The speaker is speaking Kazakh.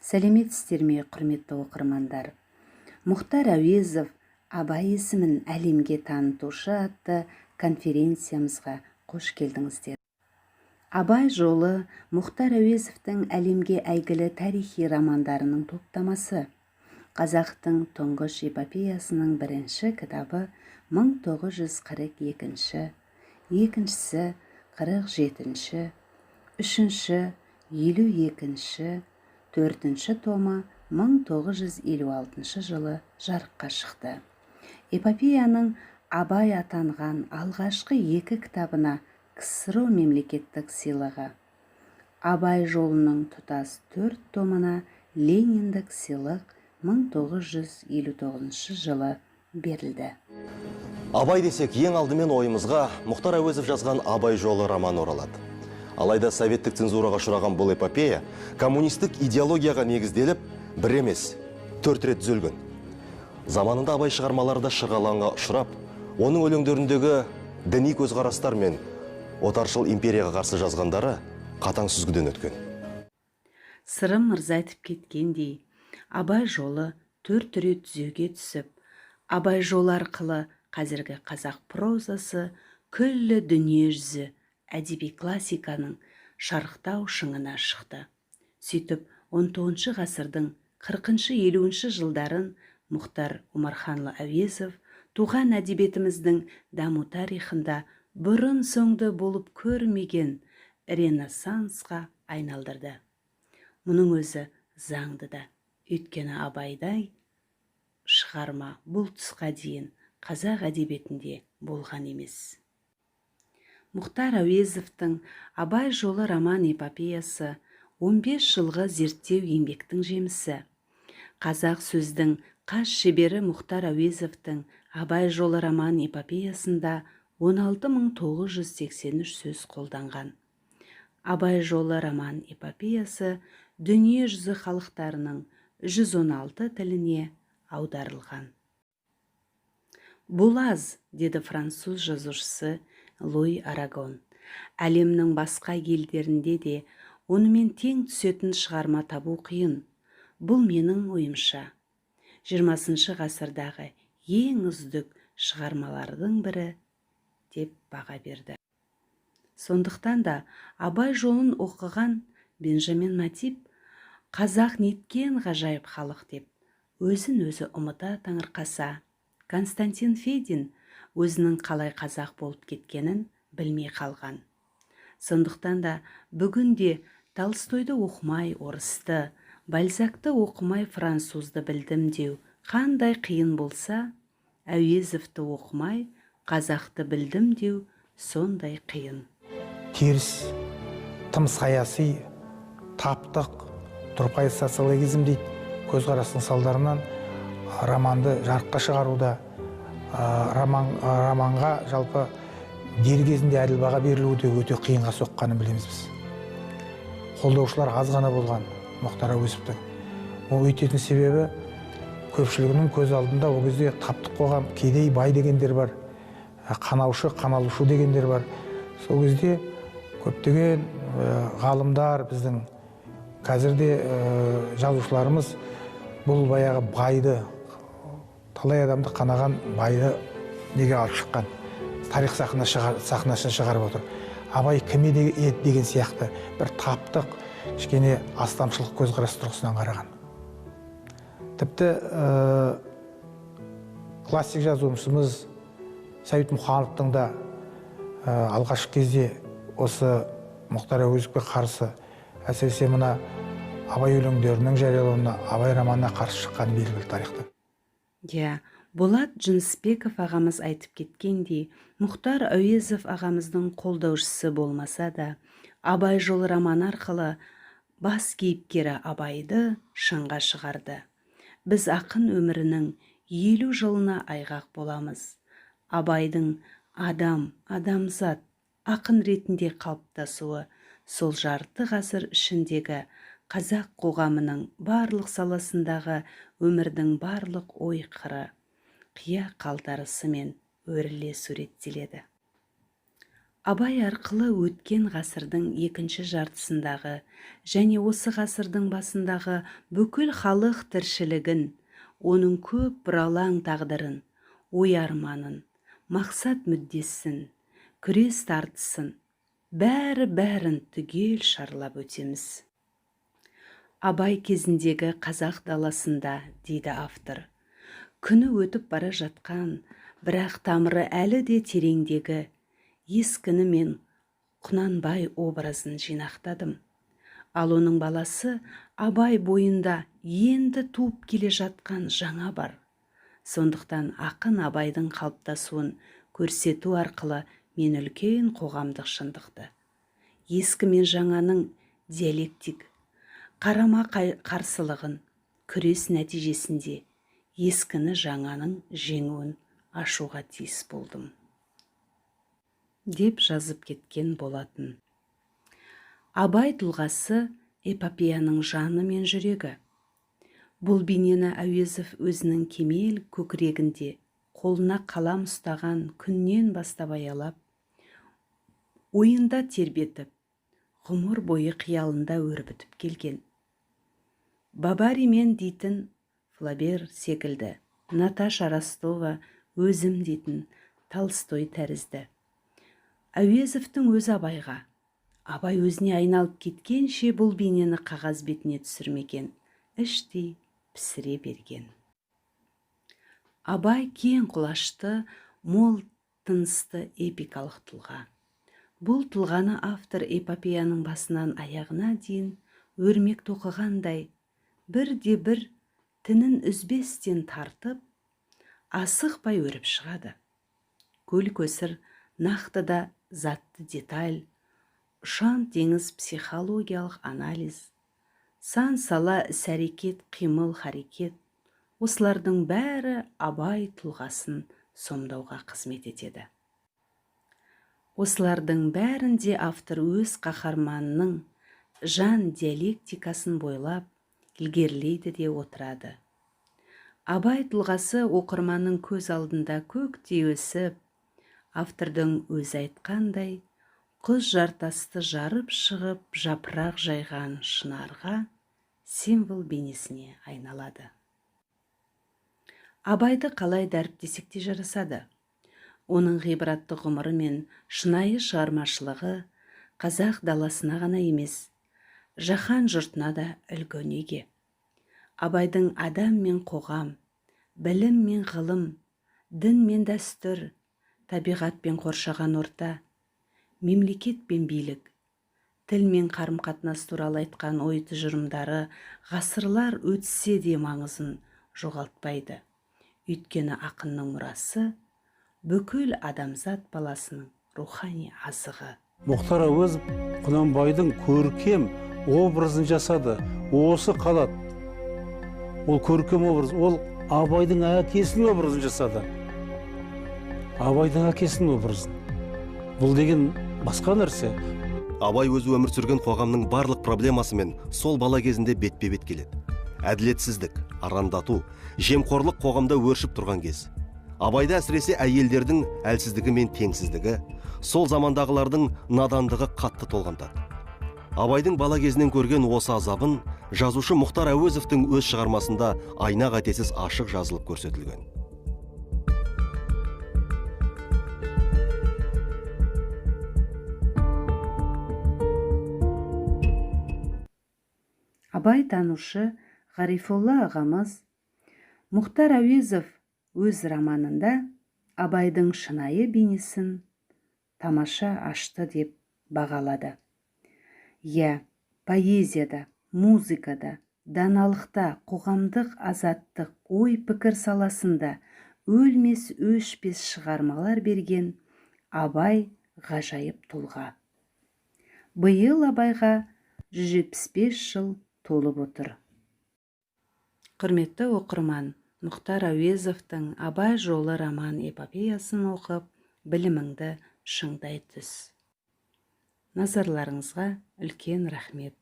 Сәлеметсіздер ме, құрметті оқырмандар! Мұхтар Әуезов – Абай есімін әлемге танытушы атты конференциямызға қош келдіңіздер. «Абай жолы» – Мұхтар Әуезовтің әлемге әйгілі тарихи романдарының топтамасы. Қазақтың тұңғыш эпопеясының бірінші кітабы 1942, екіншісі 47, үшінші 52, төртінші томы 1956 жылы жарыққа шықты. Эпопеяның Абай атанған алғашқы екі кітабына КСРО мемлекеттік сыйлығы, «Абай жолының» тұтас төрт томына Лениндік сыйлық 1959 жылы берілді. Абай десек, ең алдымен ойымызға Мұхтар Әуезов жазған «Абай жолы» романы оралады. Алайда советтік цензураға ұшыраған бұл эпопея коммунистік идеологияға негізделіп, бір емес, төрт рет түзелген. Заманында Абай шығармалары да шырғалаңға ұшырап, оның өлеңдеріндегі діни көзқарастар мен отаршыл империяға қарсы жазғандары қатаң сүзгіден өткен. Сырым мырза айтып кеткендей, «Абай жолы» төрт рет түзеуге түсіп, «Абай жолы» арқылы қазіргі қазақ прозасы күллі дүние жүзі әдеби классиканың шарықтау шыңына шықты. Сөйтіп, 19 ғасырдың 40-50 жылдарын Мұхтар Омарханұлы Әуезов туған әдебиетіміздің даму тарихында бұрын соңды болып көрмеген ренессансқа айналдырды. Мұның өзі заңды да, өйткені Абайдай шығарма бұл тұсқа дейін қазақ әдебиетінде болған емес. Мұхтар Әуезовтің «Абай жолы» роман эпопеясы 15 жылғы зерттеу еңбектің жемісі. Қазақ сөздің қас шебері Мұхтар Әуезовтің «Абай жолы» роман эпопеясында 16 983 сөз қолданған. «Абай жолы» роман эпопеясы дүние жүзі халықтарының 116 тіліне аударылған. «Бұл аз, – деді француз жазушысы Луи Арагон. – Әлемнің басқа елдерінде де онымен тең түсетін шығарма табу қиын. Бұл, менің ойымша, 20 ғасырдағы ең үздік шығармалардың бірі», – деп баға берді. Сондықтан да «Абай жолын» оқыған Бенжамен Матип «Қазақ неткен ғажайып халық» деп өзін өзі ұмыта таңырқаса, Константин Федин өзінің қалай қазақ болып кеткенін білмей қалған. Сондықтан да бүгінде Толстойды оқымай орысты, Бальзакты оқымай французды білдім деу қандай қиын болса, Әуезовті оқымай қазақты білдім деу сондай қиын. Теріс, тым саяси, таптық, тұрпайы социологизм дейді, көзқарастың салдарынан романды жарыққа шығаруда, романға жалпы дер кезінде әділ баға берілуі де өте қиынға соққанын білеміз біз. Қолдаушылар аз ғана болған Мұхтар Әуезовтің. Ол өйтетін себебі, көпшілігінің көз алдында ол кезде таптық қоғам, кедей, бай дегендер бар, қанаушы, қаналушы дегендер бар. Сол кезде көптеген ғалымдар, біздің қазірде жазушыларымыз бұл баяғы байды, талай адамды қанаған байды неге алып шыққан, тарих сахнасына шығарып отыр, Абай кім еді деген сияқты бір таптық, кішкене астамшылық көзқарас тұрғысынан қараған. Тіпті классик жазушымыз Сәбит Мұқановтың да алғашқы кезде осы Мұхтар Әуезовке қарсы, әсіресе мына Абай өлеңдерінің жариялануына, Абай романына қарсы шыққаны белгілі тарихта. Иә, Болат Жүнісбеков ағамыз айтып кеткендей, Мұхтар Әуезов ағамыздың қолдаушысы болмаса да, «Абай жолы» романы арқылы бас кейіпкері Абайды шыңға шығарды. Біз ақын өмірінің 50 жылына айғақ боламыз. Абайдың адам, адамзат, ақын ретінде қалыптасуы сол жарты ғасыр ішіндегі қазақ қоғамының барлық саласындағы өмірдің барлық ой-қыры, қия қалтарысымен өріле суреттеледі. Абай арқылы өткен ғасырдың екінші жартысындағы және осы ғасырдың басындағы бүкіл халық тіршілігін, оның көп бұралаң тағдырын, ой арманын, мақсат мүддесін, күрес тартысын, бәрі-бәрін түгел шарлап өтеміз. Абай кезіндегі қазақ даласында, дейді автор, күні өтіп бара жатқан, бірақ тамыры әлі де тереңдегі ескіні мен Құнанбай образын жинақтадым. Ал оның баласы Абай бойында енді туып келе жатқан жаңа бар. Сондықтан ақын Абайдың қалыптасуын көрсету арқылы мен үлкен қоғамдық шындықты, ескі мен жаңаның диалектик қарама-қарсылығын, күрес нәтижесінде ескіні жаңаның жеңуін ашуға тиіс болдым, деп жазып кеткен болатын. Абай тұлғасы эпопеяның жаны мен жүрегі. Бұл бейнені Әуезов өзінің кемел көкірегінде қолына қалам ұстаған күннен бастап аялап, ойында тербетіп, ғұмыр бойы қиялында өрбітіп келген. Бабаримен дейтін Флобер секілді, Наташа Ростова өзім дейтін Толстой тәрізді. Әуезовтің өзі Абайға, Абай өзіне айналып кеткенше бұл бейнені қағаз бетіне түсірмеген, іштей пісіре берген. Абай кең құлашты, мол тынысты эпикалық тұлға. Бұл тұлғаны автор эпопеяның басынан аяғына дейін өрмек тоқығандай, бірде бір тінін үзбестен тартып, асықпай өріп шығады. Көл көсір нақты да затты деталь, ұшан теңіз психологиялық анализ, сан сала іс-әрекет, қимыл, харекет, осылардың бәрі Абай тұлғасын сомдауға қызмет етеді. Осылардың бәрінде автор өз қаһарманының жан диалектикасын бойлап, ілгерілейді де отырады. Абай тұлғасы оқырманның көз алдында көктей өсіп, автордың өзі айтқандай, құз жартасты жарып шығып, жапырақ жайған шынарға символ бейнесіне айналады. Абайды қалай дәріптесек те жарасады. Оның ғибратты ғұмыры мен шынайы шығармашылығы қазақ даласына ғана емес, жаһан жұртына да үлгі өнеге. Абайдың адам мен қоғам, білім мен ғылым, дін мен дәстүр, табиғат пен қоршаған орта, мемлекет пен билік, тіл мен қарым-қатынас туралы айтқан ой тұжырымдары ғасырлар өтсе де маңызын жоғалтпайды. Өйткені ақынның мұрасы бүкіл адамзат баласының рухани азығы. Мұхтар Әуезов Құнанбайдың көркем образын жасады. Осы қалады. Ол көркем образ, ол Абайдың әкесінің образын жасады. Абайдың әкесінің образын. Бұл деген басқа нәрсе. Абай өзі өмір сүрген қоғамның барлық проблемасымен сол бала кезінде бетпе-бет келеді. Әділетсіздік, арандату, жемқорлық қоғамда өршіп тұрған кез. Абайды әсіресе әйелдердің әлсіздігі мен теңсіздігі, сол замандағылардың надандығы қатты толғантады. Абайдың бала кезінен көрген осы азабын жазушы Мұхтар Әуезовтің өз шығармасында айна қатесіз ашық жазылып көрсетілген. Абай танушы Ғарифолла ағамыз Мұхтар Әуезов өз романында Абайдың шынайы бейнесін тамаша ашты деп бағалады. Иә, поэзияда, музыкада, даналықта, қоғамдық азаттық, ой-пікір саласында өлмес өшпес шығармалар берген Абай ғажайып тұлға. Биыл Абайға 175 жыл толып отыр. Құрметті оқырман, Мұхтар Әуезовтің Абай жолы роман эпопеясын оқып, біліміңді шыңдай түс. Назарларыңызға үлкен рахмет.